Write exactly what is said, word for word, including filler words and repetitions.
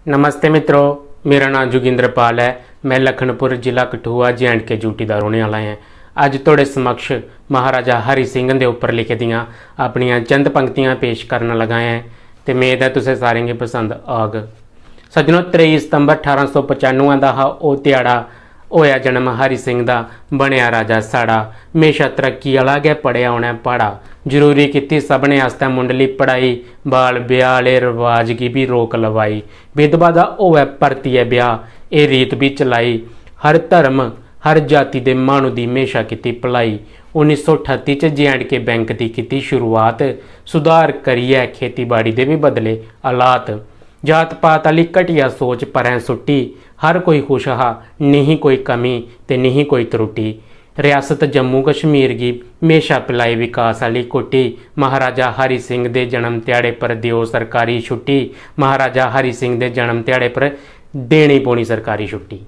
नमस्ते मित्रो, मेरा नांऽ जोगिंदर पाल ऐ। मैं लखनपुर, जिला कठुआ, जे एंड के यूटी दा रौह्ने आह्ला ऐं। अज्ज थुआढ़े समक्ष महाराजा हरि सिंह दे उप्पर लिखे दियां अपनियां चंद पंक्तियां पेश करन लगा ऐं ते मेद ऐ तुसें सारें गी पसंद आग। सज्जनो, त्रेई सितंबर ठारां सौ पचानुऐ दा हा ओह् ध्याड़ा, होएआ जन्म हरि सिंह दा, बनेआ राजा साढ़ा। म्हेशा तरक्की आह्ला गै पढ़ेआ उ'नें प्हाड़ा। जरूरी कीती सभनें आस्तै मुंढली पढ़ाई, बाल ब्याह् आह्ले रवाज गी बी रोक लवाई। विधवा दा होऐ परतियै ब्याह्, एह् रीत बी चलाई। हर धर्म, हर जाति दे माह्नू दी म्हेशा कीती भलाई। उन्नी सौ ठत्ती च जे एंड के बैंक दी कीती शुरुआत, सुधार करियै खेतीबाड़ी दे बी बदले हालात। जात पात आह्ली घटिया सोच परें सुट्टी, हर कोई खुश हा, नेही कोई कमी ते नेही कोई त्रुटि। रियासत जम्मू कश्मीर गी म्हेशा पिलाई विकास आह्ली कुट्टी। महाराजा हरि सिंह दे जन्म ध्याड़े पर देओ सरकारी छुट्टी। महाराजा हरि सिंह दे जन्म ध्याड़े पर देनी पौनी सरकारी छुट्टी।